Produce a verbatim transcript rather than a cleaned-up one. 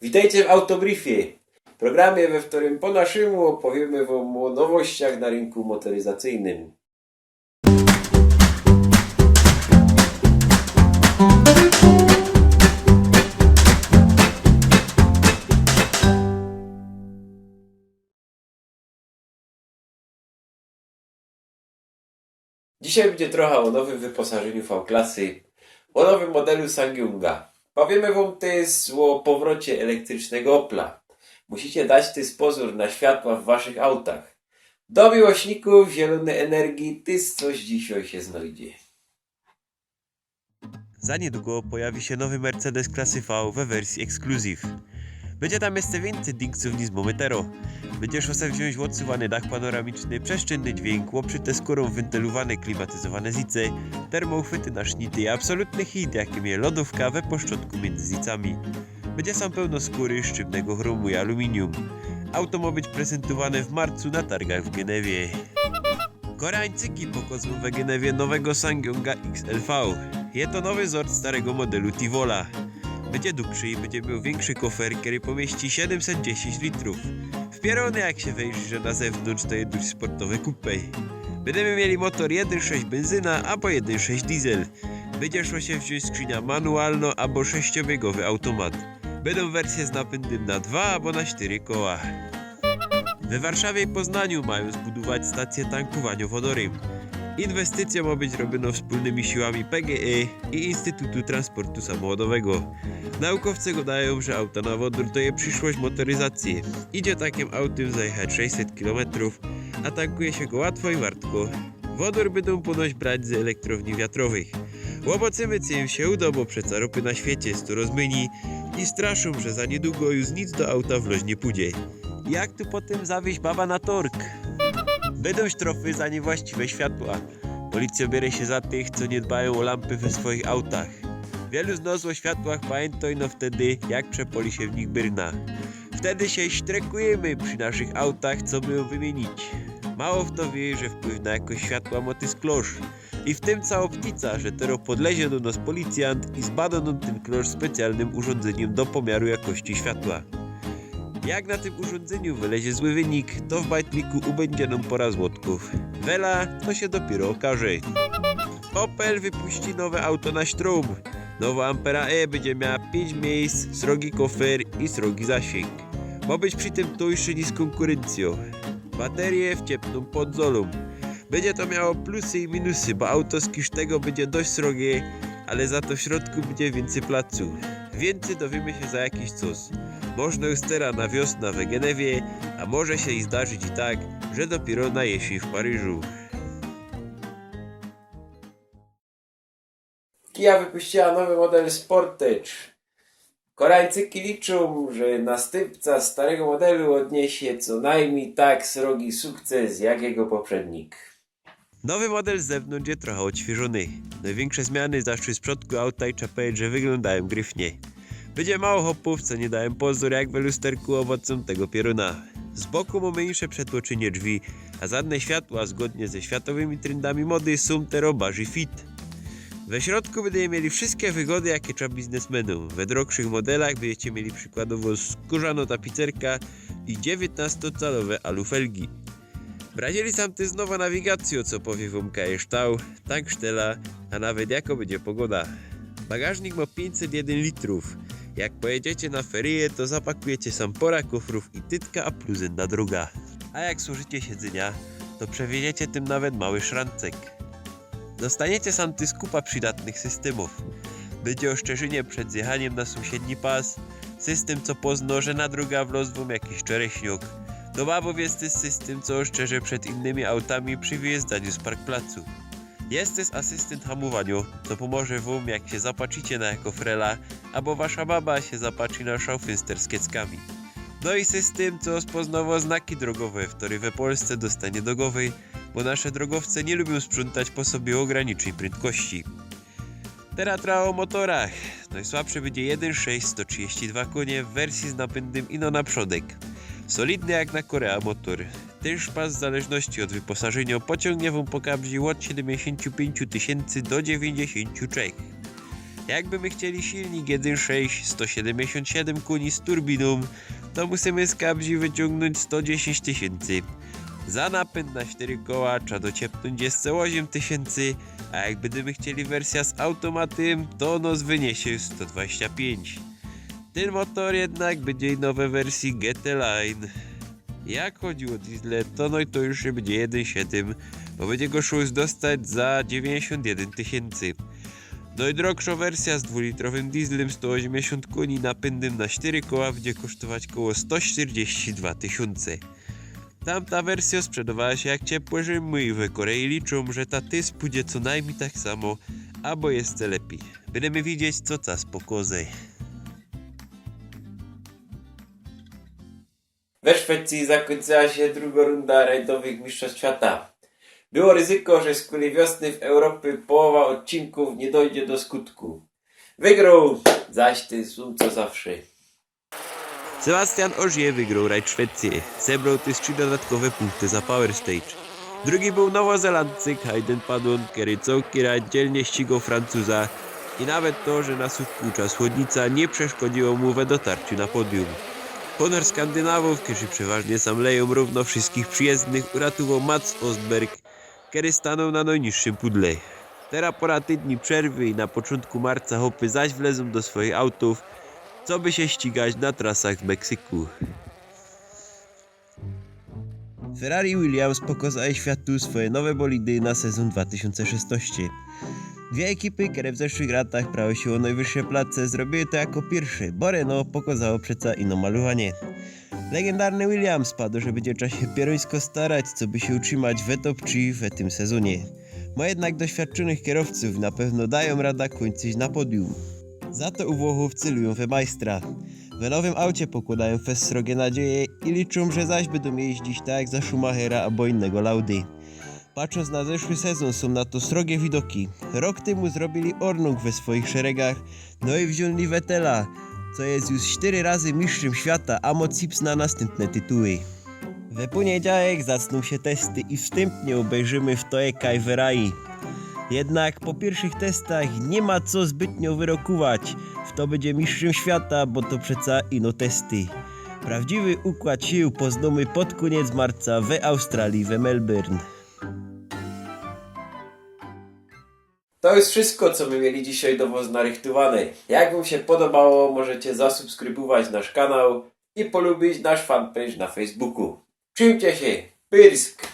Witejcie w Autobriefie, programie, we wtorym po naszymu opowiymy wōm ô nowościach na rynku motoryzacyjnym. Dzisiej bydzie trocha ô nowym wyposażyniu V-klasy, ô nowym modelu Sangyonga. Powiymy wōm tyż ô powrocie elektrycznego Opla. Musicie dać tyż pozōr na światła w waszych autach. Do miłośnikōw zielōnyj energije tyż coś dzisiej sie znojdzie. Za niydługo pojawi sie nowy Mercedes klasy V we wersji Exclusive. Bydzie tam jeszcze wiyncyj dingcōw niż mōmy tero. Bydzie szło se wziōńć ôdsuwany dach panoramiczny, przestrzynny dźwiynk, ôprzyte skōrōm wyntylowane, klimatizowane zycie, termouchwyty na sznity i absolutny hit, jakim je lodōwka we poszczotku miyndzy zycami. Bydzie sam pełno skōry, szczybnego chromu i aluminium. Auto mŏ być prezentowane w marcu na targach w Genewie. Koreańczyki pokŏzują we Genewie nowego Sangyonga X L V. Je to nowy zort starego modelu Tivola. Bydzie dugszy i bydzie mioł wiynkszij kofer, kery pōmiyści siedymset dziesiyńć litrōw. Wpierōny, jak sie wejrzi, że na zewnōntrz to je dość sportowy kupej. Bydymy mieli motor jedyn sześć benzyna abo jedyn sześć diesel. Bydzie szło sie wziōńć skrzyniã manualnõ abo sześciobiegowy automat. Bydōm wersje z napyndym na dwa abo na sztyry koła. We Warszawie i Poznaniu majōm zbudōwać stacje tankowaniŏ wodorym. Inwestycyjŏ mŏ być robiyno wspōlnymi siłami P G E i Instytutu Transportu Samochodowego. Naukowce gŏdajōm, że auta na wodōr to je prziszłość motoryzacyje. Idzie takim autym zajechać sześćset kilometrōw, a tankuje sie go łatwo i wartko. Wodōr bydōm ponoć brać z elektrowni wiatrowych. Ôbŏcymy, czy im sie udo, bo przeca ropy na świecie je corŏz mynij i straszōm, że za niydługo już nic do auta w loź niy pōdzie. Jak tu potym zawiyźć baba na tork? Bydōm sztrŏfy za niywłaściwe światła. Policyjŏ bierze sie za tych, co niy dbajōm ô lampy we swojich autach. Wielu z nŏs ô światłach pajyntŏ ino wtedy, jak przepoli sie w nich byrna. Wtedy sie sztrekujymy przi naszych autach, coby jã wymiynić. Mało fto wiy, że wpływ na jakość światła mŏ tyż klosz. I w tym całŏ ptica, że terŏz podlezie do nŏs policjant i zbadŏ nōm tyn klosz specjalnym urządzyniym do pomiaru jakości światła. Jak na tym urządzyniu wylezie zły wynik, to w bajtliku ubydzie nōm pŏra złotków. Wela, to sie dopiyro ôkaże. Opel wypuści nowe auto na sztrōm. Nowa Ampera E bydzie miała piyńć miyńsc, srogi kofer i srogi zasiynk. Mŏ być przi tym tōńszy niż kōnkuryncjŏ. Baterie wciepnōm pod zolōm. Bydzie to miało plusy i minusy, bo auto z kisztego bydzie dość srogie, ale za to w środku bydzie wiyncyj placu. Wiyncyj dowiymy sie za jakiś czas. Możno już tera na wiosna we Genewie, a może sie i zdarzić i tak, że dopiyro na jesyń w Paryżu. Kia wypuściła nowy model Sportage. Koreańczyki liczōm, że nastympca starego modelu ôdniesie co nojmnij tak srogi sukces jak jego poprzednik. Nowy model z zewnōntrz je trocha ôdświeżōny. Nojwiynksze zmiany zaszły z przodku auta i trza powiedzieć, że wyglōndajōm gryfnie. Bydzie mało chopōw, co niy dajōm pozōr, jak we lusterku ôbŏcōm tego pierōna. Z boku mōmy insze przetłoczynie drzwi, a zadne światła, zgodnie ze światowymi trendami mody, sōm tero barzij fit. We środku bydziecie mieli wszyjske wygody, jakie trza biznesmenōm. We drogszych modelach bydziecie mieli przikładowŏ skōrzanõ tapicerka i dziewiyntnŏstocalowe alufelgi. Wprowadzili sam tyż nowõ nawigacyjõ, co powiy wōm, kaj je ształ, tank sztela, a nawet jakŏ bydzie pogoda. Bagażnik mŏ piyńćset jedyn litrōw. Jak pojedziecie na feryje, to zapakujecie sam pŏra kofrōw i tytka, a plus jedna droga. A jak złożycie siedzynia, to przewieziecie tym nawet mały szrancek. Dostaniecie sam tyż kupa przidatnych systymōw. Bydzie ôszczerzynie przed zjechaniym na sōmsiedni pas, systym, co poznŏ, że na droga wlŏz wōm jakiś czereśniŏk. Do bajtlików je tyż systym, co ôszczerzi przed innymi autami przi wyjyżdżaniu z parkplacu. Je tyż asystynt hamowaniŏ, co pōmoże wōm, jak sie zapatrzicie na jako frela, abo wasza baba sie zapatrzy na szaufynster z kieckami. No i systym, co rozpoznŏwŏ znaki drogowe, ftory we Polsce dostanie do gowy, bo nasze drogowce niy lubiōm sprzątać po sobie ôgraniczyń prędkości. Tera trocha ô motorach. Nojsłabszy bydzie jedyn sześć sto trzidziści dwa kōnie w wersji z napyndym ino na przodek. Solidny jak na Korea motor. Tyn szpas w zależności ôd wyposażyniŏ pociōngnie wōm po kabzi ôd siedymdziesiōntu piyńciu tysiyncy do dziewiyńćdziesiōntu trzech. Jakby my chcieli silnik jeden sześć, sto siedymdziesiōnt siedym kōni z turbinōm, to musymy z kabzi wyciōngnōńć sto dziesiyńć tysiyncy. Za napynd na sztyry koła trza dociepnōńć jeszcze ôziym tysiyncy, a jak bydymy chcieli wersja z automatym, to nos wyniesie sto dwadziścia piyńć. Tyn motor jednak bydzie ino we wersji G T Line. Jak chodzi ô diesle, to no i to już bydzie jeden siedym, bo bydzie go szło dostać za dziewiyńćdziesiōnt jedyn tysiyncy. No i drogszo wersja z dwulitrowym dieslym, sto ôziymdziesiōnt kōni, napyndym na sztyry koła, bydzie kosztować koło sto sztyrdzieści dwa tysiōnce. Tamta wersja sprzedowała sie jak ciepłe rzymły i we Korei liczōm, że ta tyż pójdzie co nojmnij tak samo, abo jeszcze lepij. Bydymy widzieć, co czas pokŏzuje. We Szwecji zakōńczyła sie drugŏ runda rajdowych mistrzostw świata. Było ryzyko, że skuli wiosny w Europie połowa ôdcinkōw niy dojdzie do skutku. Wygroł zaś tyn sōm co zawsze. Sebastian Ogier wygroł rajd Szwecyje. Zebrŏł tyż trzi dodatkowe punkty za Power Stage. Drugi bōł Nowozelandczyk Hayden Paddon, kery cołki rajd dzielnie ścigoł Francuza. I nawet to, że na sutku ucza chłodnica, niy przeszkodziło mu we dotarciu na podium. Hōnor Skandynawōw, kerzy przeważnie sam lejōm rōwno wszyskich przijezdnych, uratowoł Mats Ostberg, kery stanoł na nojniższym pudle. Terŏz pora tydni przerwy i na poczōntku marca chopy zaś wlezōm do swojich autow, coby sie ścigać na trasach w Meksyku. Ferrari Williams pokŏzało światu swoje nowe bolidy na sezōn dwa tysiōnce szesnŏście. Dwie ekipy, kere w zeszłych latach prały sie ô nojwyższe place, zrobiły to jako piyrsze, bo Renault pokŏzało przeca ino malowanie. Legendarny Williams padoł, że bydzie trza sie pierōńsko starać, coby sie utrzimać we top trzi we tym sezōnie. Mŏ jednak doświadczōnych kerowcōw, na pewno dajōm rada kōńczyć na podium. Za to u Włochōw celujōm we majstra. We nowym aucie pokłŏdajōm fest srogie nadzieje i liczōm, że zaś bydōm jeździć tak jak za Schumachera abo innego Laudy. Patrząc na zeszły sezōn, sōm na to srogie widoki. Rok tymu zrobiyli ôrnunk we swojich szeregach, no i wziōnli Vettela, co je już sztyry razy mistrzym świata, a mŏ cips na nastympne tytuły. We pōniedziałek zaczōm sie testy i wstympnie ôbejrzymy, fto je kaj w Ferrari. Jednak po piyrszych testach niy ma co zbytnio wyrokować, fto bydzie mistrzym świata, bo to przeca ino testy. Prawdziwy ukłŏd sił poznōmy pod kōniec marca we Australii, we Melbourne. To już wszysko, co my mieli dzisiej do wŏs narychtowane. Jak wōm sie podobało, możecie zasubskrybować nasz kanał i polubić nasz fanpage na Facebooku. Trzimcie sie, pyrsk!